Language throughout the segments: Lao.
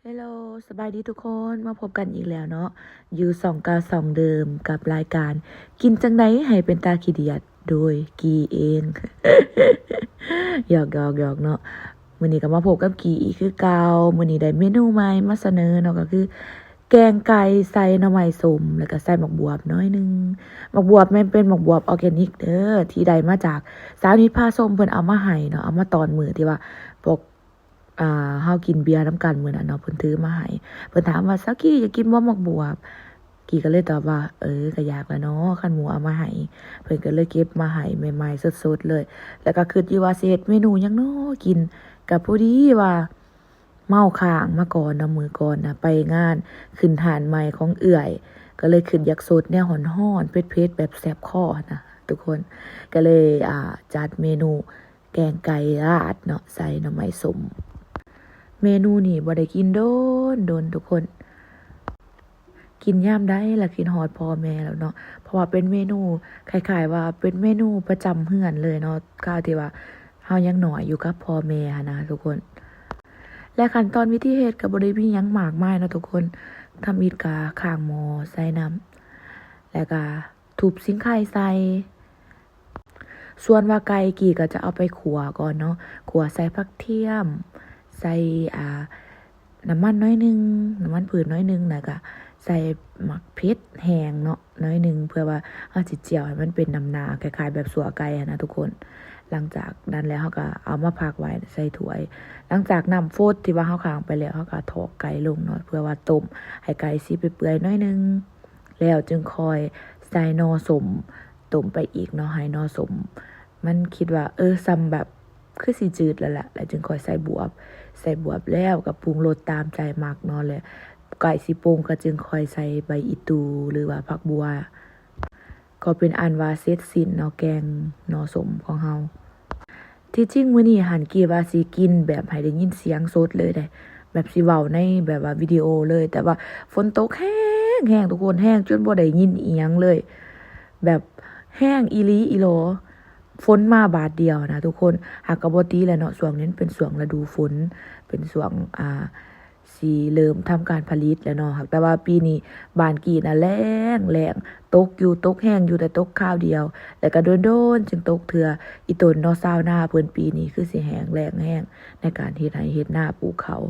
ເຮລໂລ ສະບາຍດີທຸກຄົນ ມາພົບກັນອີກແລ້ວເນາະ ຢູ່ຊ່ອງເກົ່າຊ່ອງເດີມ ກັບລາຍການ ກິນຈັ່ງໃດໃຫ້ເປັນຕາຂີ້ດຽດ ໂດຍກີເອງ ຫຍອກໆໆເນາະ. ມື້ນີ້ກໍມາພົບກັບກີອີກຄືເກົ່າ. ມື້ນີ້ໄດ້ເມນູໃໝ່ມາສະເໜີເນາະ ກໍຄືແກງໄກ່ໃສ່ໜໍ່ໄມ້ສົ້ມ ແລ້ວກໍໃສ່ໝາກບວບໜ້ອຍໜຶ່ງ. ໝາກບວບແມ່ນເປັນໝາກບວບອອແກນິກເດີ ທີ່ໄດ້ມາຈາກສາວນິດພາຊົມ ເພິ່ນເອົາມາໃຫ້ເນາະ ເອົາມາຕອນມື້ທີ່ວ່າພວກ ອ່າ ເຮົາກິນເບຍນຳກັນມື້ນັ້ນເນາະ ເພິ່ນຖືມາໃຫ້ ເພິ່ນຖາມວ່າ ສາວກີ ຢາກກິນບໍ່ໝາກບວບ? ກີກໍເລີຍຕອບວ່າ ເອີ ກໍຢາກລະເນາະ ຄັນໝູ່ເອົາມາໃຫ້. ເພິ່ນກໍເລີຍເກັບມາໃຫ້ໃໝ່ໆສົດໆເລີຍ ແລ້ວກໍຄິດຢູ່ວ່າຊິເຮັດເມນູຫຍັງເນາະກິນ ກໍພໍດີວ່າເມົາຄ້າງມາກ່ອນເນາະ ມື້ກ່ອນນະ ໄປງານຂຶ້ນຮ້ານໃໝ່ຂອງເອື້ອຍ ກໍເລີຍຄິດຢາກສົດແນວຮ້ອນໆ ເຜັດໆ ແບບແສບຄໍຫັ້ນນະທຸກຄົນ ກໍເລີຍ ອ່າ ຈັດເມນູ ແກງໄກ່ລາດເນາະ ໃສ່ໜໍ່ໄມ້ສົ້ມ. ເມນູນີ້ບໍ່ໄດ້ກິນດົນໆ ທຸກຄົນ ກິນຍາມໃດລະຄິດຮອດພໍ່ແມ່ແລ້ວເນາະ ເພາະວ່າເປັນເມນູ ຄ້າຍໆວ່າເປັນເມນູປະຈຳເຮືອນເລີຍເນາະ ຄາວທີ່ວ່າເຮົາຍັງນ້ອຍຢູ່ກັບພໍ່ແມ່ຫັ້ນນະທຸກຄົນ. ແລະຂັ້ນຕອນວິທີເຮັດກໍບໍ່ໄດ້ມີຫຍັງມາກມາຍເນາະທຸກຄົນ ທຳອິດກໍຄ້າງໝໍ້ໃສ່ນ້ຳ ແລ້ວກໍ ທຸບສີງໄຄໃສ່. ສ່ວນວ່າໄກ່ກີກໍຈະເອົາໄປຂົ້ວກ່ອນເນາະ ຂົ້ວໃສ່ຜັກທຽມ ໃສ່ ອ່າ ນ້ຳມັນໜ້ອຍໜຶ່ງ ນ້ຳມັນພືດໜ້ອຍໜຶ່ງ ແລ້ວກະໃສ່ໝາກເຜັດແຫ້ງເນາະໜ້ອຍໜຶ່ງ ເພື່ອວ່າເຮົາຊິຈຽວໃຫ້ມັນເປັນນ້ຳໜ້າ ຄ້າຍໆແບບຊົ່ວໄກ່ຫັ້ນນະທຸກຄົນ. ຫຼັງຈາກນັ້ນແລ້ວ ເຮົາກະເອົາມາພັກໄວ້ໃສ່ຖ້ວຍ. ຫຼັງຈາກນ້ຳຟົດທີ່ວ່າເຮົາຄ້າງໄປແລ້ວ ເຮົາກະຖອກໄກ່ລົງເນາະ ເພື່ອວ່າຕົ້ມໃຫ້ໄກ່ຊິເປື່ອຍໆໜ້ອຍໜຶ່ງ. ແລ້ວຈຶ່ງຄ່ອຍໃສ່ໜໍ່ສົ້ມຕົ້ມໄປອີກເນາະ ໃຫ້ໜໍ່ສົ້ມມັນຄິດວ່າ ເອີ ສ່ຳແບບຄືຊິຈືດແລ້ວລະ ແລ້ວຈຶ່ງຄ່ອຍໃສ່ບວບ ໃສ່ບວບແລ້ວກໍປຸງລົດຕາມໃຈມັກເນາະ ແລະໃກ້ຊິປົງກໍຈຶ່ງຄ່ອຍໃສ່ໃບອີ່ຕູ່ ຫຼືວ່າຜັກບົ່ວ ກໍເປັນອັນວ່າເສັດສິ້ນເນາະ ແກງໜໍ່ສົ້ມຂອງເຮົາ. ທີ່ຈິງມື້ນີ້ຫັ້ນ ກີວ່າຊິກິນແບບໃຫ້ໄດ້ຍິນສຽງສົດເລີຍເດ້ ແບບຊິເວົ້າໃນແບບວ່າວິດີໂອເລີຍ ແຕ່ວ່າຝົນຕົກແຮງໆ ທຸກຄົນ ແຮງຈົນບໍ່ໄດ້ຍິນອີ່ຫຍັງເລີຍ ແບບແຮງອີ່ຫຼີອີ່ຫຼໍ ຝົນມາບາດດຽວນະທຸກຄົນ. ຫາກກໍບໍ່ຕິແຫຼະເນາະ ຊ່ວງນີ້ມັນເປັນຊ່ວງລະດູຝົນ ເປັນຊ່ວງ ອ່າ ຊິເລີ່ມທຳການຜະລິດແລ້ວເນາະ ຫາກແຕ່ວ່າປີນີ້ບ້ານກີນະແລ້ງໆ ຕົກຢູ່ ຕົກແຮງຢູ່ ແຕ່ຕົກຄາວດຽວ ແລ້ວກໍດົນໆຈຶ່ງຕົກເທື່ອ. ອີ່ຕົນເນາະ ຊາວນາເພິ່ນປີນີ້ຄືຊິແຫ້ງແລ້ງແຮງໃນການເຮັດໄຮ່ເຮັດນາປູກເຂົ້າ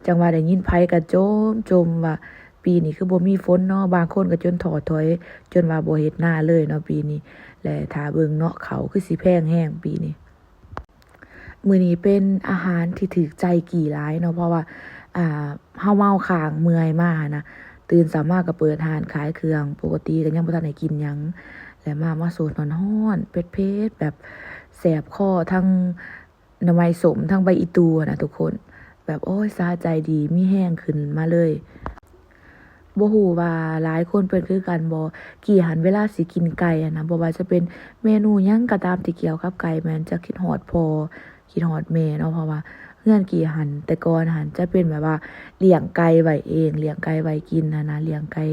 ຈັ່ງວ່າໄດ້ຍິນໃຜກໍຈົ່ມ ຈົ່ມວ່າປີນີ້ຄືບໍ່ມີຝົນເນາະ ບາງຄົນກໍຈົນທໍ້ຖອຍ ຈົນວ່າບໍ່ເຮັດນາເລີຍເນາະປີນີ້ ແລະຖ້າເບິ່ງເນາະ ເຂົ້າຄືຊິແພງແຮງປີນີ້. ມື້ນີ້ເປັນອາຫານທີ່ຖືກໃຈກີຫຼາຍເນາະ ເພາະວ່າ ອ່າ ເຮົາເມົາຄ້າງເມື່ອຍມາຫັ້ນນະ ຕື່ນເຊົ້າມາກໍເປີດຮ້ານຂາຍເຄື່ອງ ປົກກະຕິກໍຍັງບໍ່ທັນໄດ້ກິນຫຍັງ ແລ້ວມາ ມາສົດຮ້ອນໆ ເຜັດໆ ແບບແສບຄໍ ທັງໜໍ່ໄມ້ສົ້ມ ທັງໃບອີ່ຕູ່ຫັ້ນນະທຸກຄົນ ແບບ ໂອ້ຍ ສະໃຈດີ ມີແຮງຂຶ້ນມາເລີຍ. ບໍ່ຮູ້ວ່າຫຼາຍຄົນເປັນຄືກັນບໍ່ ກີຫັ້ນເວລາຊິກິນໄກ່ຫັ້ນນະ ບໍ່ວ່າຈະເປັນເມນູຫຍັງກໍຕາມທີ່ກ່ຽວກັບໄກ່ ແມ່ນຈະຄິດຮອດພໍ່ ຄິດຮອດແມ່ເນາະ ເພາະວ່າເຮືອນກີຫັ້ນ ແຕ່ກ່ອນຫັ້ນຈະເປັນແບບວ່າລ້ຽງໄກ່ໄວ້ເອງ ລ້ຽງໄກ່ໄວ້ກິນຫັ້ນນະ ລ້ຽງໄກ່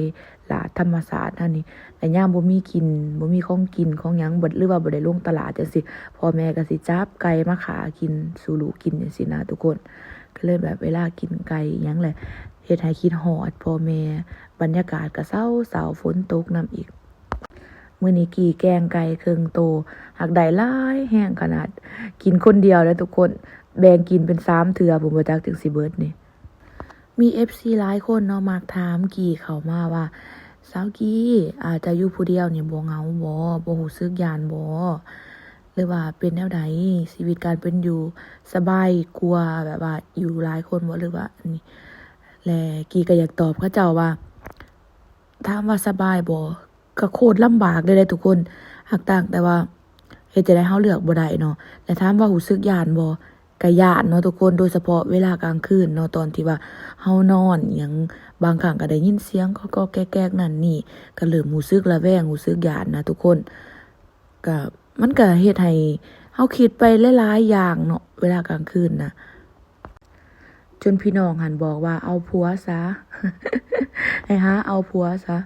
ລາດທຳມະຊາດເຮົານີ້ ແລະຍາມບໍ່ມີກິນ ບໍ່ມີຂອງກິນຂອງຫຍັງ ບໍ່ ຫຼືວ່າບໍ່ໄດ້ລົງຕະຫຼາດຈັ່ງຊີ້ ພໍ່ແມ່ກໍຊິຈັບໄກ່ມາຂ້າກິນສູ່ລູກກິນຈັ່ງຊີ້ນະທຸກຄົນ. ກໍເລີຍແບບເວລາກິນໄກ່ອີ່ຫຍັງແຫຼະ ເຮັດໃຫ້ຄິດຮອດພໍ່ແມ່ ບັນຍາກາດກໍເຊົາໆ ຝົນຕົກນຳອີກ. ມື້ນີ້ກີແກງໄກ່ເຄິ່ງໂຕ ຫາກໄດ້ຫຼາຍແຮງຂະໜາດ ກິນຄົນດຽວເດ້ທຸກຄົນ ແບ່ງກິນເປັນສາມເທື່ອພຸ້ນ ບໍ່ຈັກຈຶ່ງຊິເບິດນີ້. ມີເອັຟຊີຫຼາຍຄົນເນາະ ມັກຖາມກີເຂົ້າມາວ່າ ສາວກີ ອາ ເຈົ້າຢູ່ຜູ້ດຽວນີ້ບໍ່ເຫງົາບໍ່ ບໍ່ຮູ້ສຶກຢ້ານບໍ່ ຫຼືວ່າເປັນແນວໃດ ຊີວິດການເປັນຢູ່ສະບາຍກວ່າແບບວ່າຢູ່ຫຼາຍຄົນບໍ່ ຫຼືວ່າອັນນີ້ ແລະກີກໍຢາກຕອບເຂົາເຈົ້າວ່າ ຖາມວ່າສະບາຍບໍ່ ກໍໂຄດລຳບາກເລີຍເດ້ທຸກຄົນ ຫາກຕ່າງແຕ່ວ່າເຮັດຈັ່ງໃດເຮົາເລືອກບໍ່ໄດ້ເນາະ ແລະຖາມວ່າຮູ້ສຶກຢ້ານບໍ່ ກະຢ້ານເນາະທຸກຄົນ ໂດຍສະເພາະເວລາກາງຄືນເນາະ ຕອນທີ່ວ່າເຮົານອນອີ່ຫຍັງ ບາງຄັ້ງກະໄດ້ຍິນສຽງກອກໆແກກໆນັ້ນນີ້ ກະເລີ່ມຮູ້ສຶກລະແວງ ຮູ້ສຶກຢ້ານນະທຸກຄົນ. ກະ ມັນກະເຮັດໃຫ້ເຮົາຄິດໄປຫຼາຍໆຢ່າງເນາະ ເວລາກາງຄືນນະ ຈົນພີ່ນ້ອງຫັ້ນບອກວ່າ ເອົາຜົວຊະ ໃຫ້ຫາເອົາຜົວຊະ.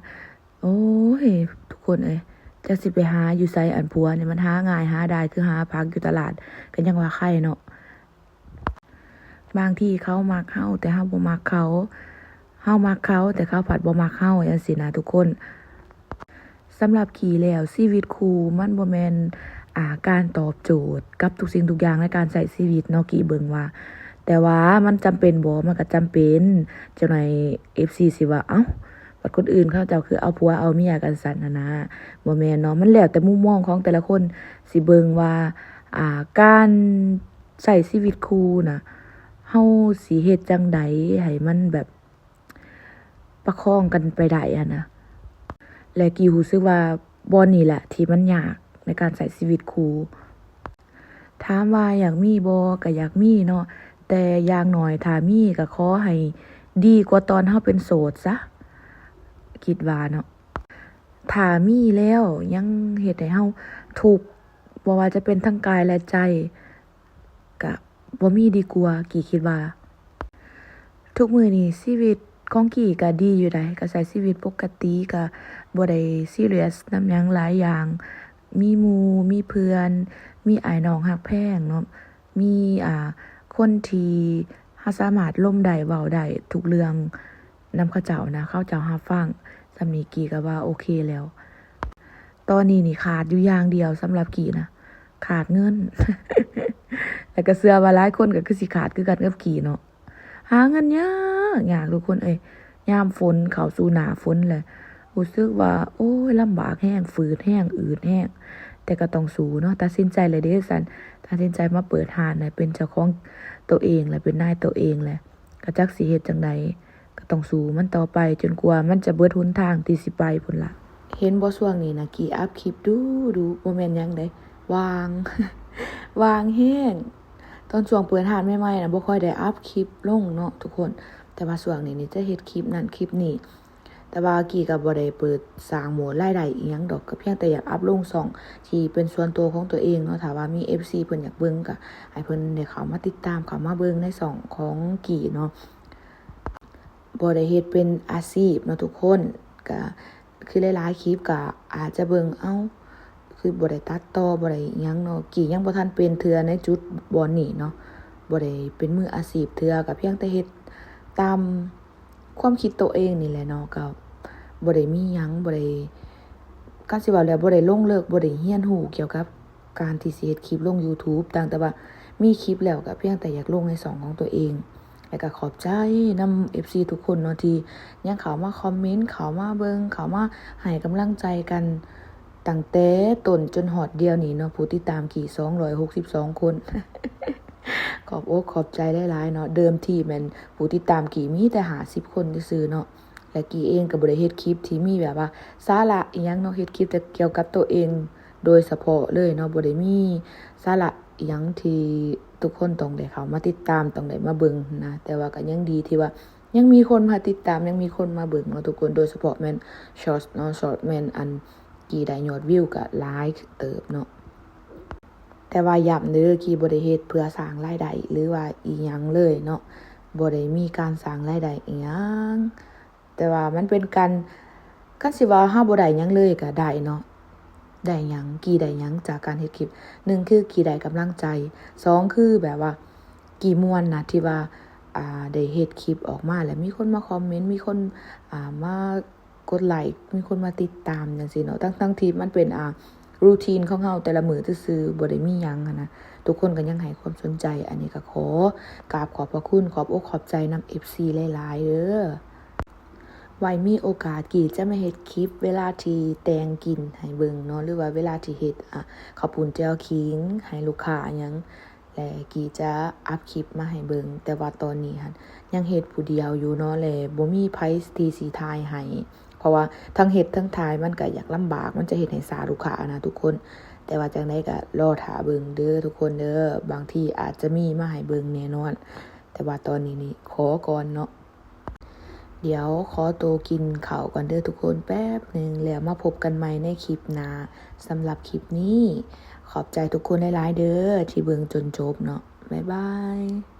ໂອ້ຍ ທຸກຄົນເອີຍ ຈັກຊິໄປຫາຢູ່ໃສ ອັນຜົວນີ້ມັນຫາງ່າຍຫາດາຍ ຄືຫາຜັກຢູ່ຕະຫຼາດ ກໍຍັງວ່າໄຄເນາະ. ບາງທີເຂົາມັກເຮົາ ແຕ່ເຮົາບໍ່ມັກເຂົາ, ເຮົາມັກເຂົາ ແຕ່ເຂົາພັດບໍ່ມັກເຮົາ ຈັ່ງຊີ້ນະທຸກຄົນ. ສຳລັບກີ້ແລ້ວ ຊີວິດຄູ່ມັນບໍ່ແມ່ນ ອ່າ ການຕອບໂຈດກັບທຸກສິ່ງທຸກຢ່າງໃນການໃຊ້ຊີວິດເນາະ ກີ້ເບິ່ງວ່າ. ແຕ່ວ່າມັນຈຳເປັນບໍ່? ມັນກໍຈຳເປັນ. ຈັກໜ່ອຍເອັຟຊີຊິວ່າ ເອົ້າ ບັດຄົນອື່ນເຂົາເຈົ້າຄືເອົາຜົວເອົາເມຍກັນຊັ້ນຫັ້ນນະ. ບໍ່ແມ່ນເນາະ, ມັນແລ້ວແຕ່ມຸມມອງຂອງແຕ່ລະຄົນຊິເບິ່ງວ່າ ອ່າ ການໃຊ້ຊີວິດຄູ່ນະ ເຮົາຊິເຮັດຈັ່ງໃດໃຫ້ມັນແບບ ປະຄອງກັນໄປໄດ້ຫັ້ນນະ. ແລະ ກີ້ຮູ້ສຶກວ່າບ່ອນນີ້ແຫຼະທີ່ມັນຍາກໃນການໃຊ້ຊີວິດຄູ່. ຖາມວ່າຢາກມີບໍ່? ກໍຢາກມີເນາະ, ແຕ່ຢ່າງໜ້ອຍຖ້າມີກໍຂໍໃຫ້ດີກວ່າຕອນເຮົາເປັນໂສດຊະ, ຄິດວ່າເນາະ. ຖ້າມີແລ້ວຍັງເຮັດໃຫ້ເຮົາທຸກ ບໍ່ວ່າຈະເປັນທັງກາຍ ແລະ ໃຈ ກະບໍ່ມີດີກວ່າ ກີ້ຄິດວ່າ. ທຸກມື້ນີ້ຊີວິດຂອງກີ້ກະດີຢູ່ໃດ໋, ກະໃຊ້ຊີວິດປົກກະຕິ ກະບໍ່ໄດ້ຊີຣຽສນຳຫຍັງຫຼາຍຢ່າງ, ມີໝູ່ມີເພື່ອນ ມີອ້າຍນ້ອງຮັກແພງເນາະ, ມີ ອ່າ ຄົນທີ່ເຮົາສາມາດລົມໄດ້ເວົ້າໄດ້ທຸກເລື່ອງນຳເຂົາເຈົ້ານະ, ເຂົາເຈົ້າຮັບຟັງ. ສ່ຳນີ້ກີ້ກະວ່າໂອເຄແລ້ວ. ຕອນນີ້ນີ້ຂາດຢູ່ຢ່າງດຽວສຳລັບກີ້ນະ ຂາດເງິນ ແລ້ວກໍເຊື່ອວ່າຫຼາຍຄົນກໍຄືຊິຂາດຄືກັນກັບກີ້ເນາະ. ຫາເງິນຍາກ ຍາກທຸກຄົນເອີຍ. ຍາມຝົນເຂົ້າສູ່ໜ້າຝົນແລ້ວ ຮູ້ສຶກວ່າ ໂອ້ຍ ລຳບາກແຮງ ຝືດແຮງ ອືດແຮງ, ແຕ່ກໍຕ້ອງສູ້ເນາະ. ຕັດສິນໃຈແລ້ວເດ້ຊັ້ນ, ຕັດສິນໃຈມາເປີດຮ້ານ ແລະ ເປັນເຈົ້າຂອງໂຕເອງ ແລະ ເປັນນາຍໂຕເອງແລ້ວ ກໍຈັກຊິເຮັດຈັ່ງໃດ. ກໍຕ້ອງສູ້ມັນຕໍ່ໄປຈົນກວ່າມັນຈະເບິດຫົນທາງທີ່ຊິໄປພຸ້ນລະ. ເຫັນບໍ່ ຊ່ວງນີ້ນະ ກີ້ອັບຄລິບດຸໆ ບໍ່ແມ່ນຫຍັງໃດ ວ່າງ ວ່າງແຮງ. ຕອນຊ່ວງເປີດຮ້ານໃໝ່ໆນະ ບໍ່ຄ່ອຍໄດ້ອັບຄລິບລົງເນາະທຸກຄົນ, ແຕ່ວ່າຊ່ວງນີ້ນີ້ຈະເຮັດຄລິບນັ້ນຄລິບນີ້. ແຕ່ວ່າກີ້ກໍບໍ່ໄດ້ເປີດສ້າງໂໝດລາຍໄດ້ອີ່ຫຍັງດອກ, ກໍພຽງແຕ່ຢາກອັບລົງຊ່ອງທີ່ເປັນສ່ວນຕົວຂອງຕົວເອງເນາະ. ຖ້າວ່າມີເອັຟຊີເພິ່ນຢາກເບິ່ງ ກໍໃຫ້ເພິ່ນໄດ້ເຂົ້າມາຕິດຕາມ ເຂົ້າມາເບິ່ງໃນຊ່ອງຂອງກີ້ເນາະ. ບໍ່ໄດ້ເຮັດເປັນອາຊີບເນາະທຸກຄົນ, ກະຄືຫຼາຍໆຄລິບກະອາດຈະເບິ່ງ ເອົ້າ ຄືບໍ່ໄດ້ຕັດຕໍ່ ບໍ່ໄດ້ຫຍັງເນາະ. ກີ້ຍັງບໍ່ທັນເປັນເທື່ອໃນຈຸດບ່ອນນີ້ເນາະ, ບໍ່ໄດ້ເປັນມືອາຊີບເທື່ອ, ກະພຽງແຕ່ເຮັດຕາມຄວາມຄິດໂຕເອງນີ້ແຫຼະເນາະ. ກະບໍ່ໄດ້ມີຫຍັງ ບໍ່ໄດ້ ກະຊິເວົ້າແລ້ວ ບໍ່ໄດ້ລົງເລິກ ບໍ່ໄດ້ຮຽນຮູ້ກ່ຽວກັບ ການທີ່ຊິເຮັດຄລິບລົງ YouTube ຕັ້ງແຕ່ວ່າມີຄລິບແລ້ວ ກໍພຽງແຕ່ຢາກລົງໃນຊ່ອງຂອງຕົວເອງ. ແລ້ວກໍຂອບໃຈນຳເອັຟຊີທຸກຄົນເນາະ ທີ່ຍັງເຂົ້າມາຄອມເມັນ ເຂົ້າມາເບິ່ງ ເຂົ້າມາໃຫ້ກຳລັງໃຈກັນ ຕັ້ງແຕ່ຕົ້ນຈົນຮອດດຽວນີ້ເນາະ. ຜູ້ຕິດຕາມກີ້ສອງຮ້ອຍຫົກສິບສອງຄົນ ຂອບອົກຂອບໃຈຫຼາຍໆເນາະ. ເດີມທີແມ່ນຜູ້ຕິດຕາມກີ້ມີແຕ່ຫ້າສິບຄົນຊື່ໆເນາະ. ແລະ ກີ້ເອງກໍບໍ່ໄດ້ເຮັດຄລິບທີ່ມີແບບວ່າສາລະອີ່ຫຍັງເນາະ, ເຮັດຄລິບແຕ່ກ່ຽວກັບໂຕເອງໂດຍສະເພາະເລີຍເນາະ, ບໍ່ໄດ້ມີສາລະອີ່ຫຍັງທີ່ທຸກຄົນຕ້ອງໄດ້ເຂົ້າມາຕິດຕາມ ຕ້ອງໄດ້ມາເບິ່ງນະ. ແຕ່ວ່າກໍຍັງດີທີ່ວ່າຍັງມີຄົນມາຕິດຕາມ ຍັງມີຄົນມາເບິ່ງເນາະທຸກຄົນ, ໂດຍສະເພາະແມ່ນ Shorts ເນາະ, Shorts ແມ່ນອັນ ກີ້ໄດ້ຍອດວິວກໍຫຼາຍເຕີບເນາະ. ແຕ່ວ່າຢ້ຳເດີ ກີ້ບໍ່ໄດ້ເຮັດເພື່ອສ້າງລາຍໄດ້ ຫຼືວ່າອີ່ຫຍັງເລີຍເນາະ, ບໍ່ໄດ້ມີການສ້າງລາຍໄດ້ອີ່ຫຍັງ. ແຕ່ວ່າມັນເປັນການ ຄັນຊິວ່າເຮົາບໍ່ໄດ້ຫຍັງເລີຍກໍໄດ້ເນາະ. ໄດ້ຫຍັງ? ກີ້ໄດ້ຫຍັງຈາກການເຮັດຄລິບ? ໜຶ່ງຄືກີ້ໄດ້ກຳລັງໃຈ, ສອງຄືແບບວ່າກີ້ມ່ວນນະ ທີ່ວ່າ ອ່າ ໄດ້ເຮັດຄລິບອອກມາ ແລ້ວມີຄົນມາຄອມເມັນ ມີຄົນ ອ່າ ມາ ກົດໄລ ມີຄົນມາຕິດຕາມຈັ່ງຊີ້ເນາະ, ທັງໆທີ່ມັນເປັນ ອ່າ routine ຂອງເຮົາແຕ່ລະມື້ຊື່ໆ ບໍ່ໄດ້ມີຫຍັງຫັ້ນນະ, ທຸກຄົນກໍຍັງໃຫ້ຄວາມສົນໃຈ. ອັນນີ້ກໍຂໍກາບຂອບພະຄຸນ ຂອບອົກຂອບໃຈນຳເອັຟຊີຫຼາຍໆເດີ. ໄວ້ມີໂອກາດ ກີ້ຈະມາເຮັດຄລິບເວລາທີ່ແຕ່ງກິນໃຫ້ເບິ່ງເນາະ ຫຼືວ່າເວລາທີ່ເຮັດ ອ່າ ເຂົ້າປຸ້ນແຈ່ວຂີງໃຫ້ລູກຄ້າຫຍັງ ແລະ ກີ້ຈະອັບຄລິບມາໃຫ້ເບິ່ງ, ແຕ່ວ່າຕອນນີ້ຫັ້ນຍັງເຮັດຜູ້ດຽວຢູ່ເນາະ ແລະ ບໍ່ມີໃຜທີ່ຊິຖ່າຍໃຫ້, ເພາະວ່າທັງເຮັດທັງຖ່າຍມັນກະຢາກລຳບາກ, ມັນຈະເຮັດໃຫ້ຊ້າລູກຄ້ານະທຸກຄົນ. ແຕ່ວ່າຈັ່ງໃດກະລໍຖ້າເບິ່ງເດີທຸກຄົນເດີ, ບາງທີອາດຈະມີມາໃຫ້ເບິ່ງແນ່ນອນ, ແຕ່ວ່າຕອນນີ້ນີ້ຂໍກ່ອນເນາະ. ດຽວຂໍໂຕກິນເຂົ້າກ່ອນເດີທຸກຄົນ ແປັບໜຶ່ງ ແລ້ວມາພົບກັນໃໝ່ໃນຄລິບໜ້າ. ສຳລັບຄລິບນີ້ ຂອບໃຈທຸກຄົນຫຼາຍໆເດີທີ່ເບິ່ງຈົນຈົບເນາະ. ບາຍບາຍ.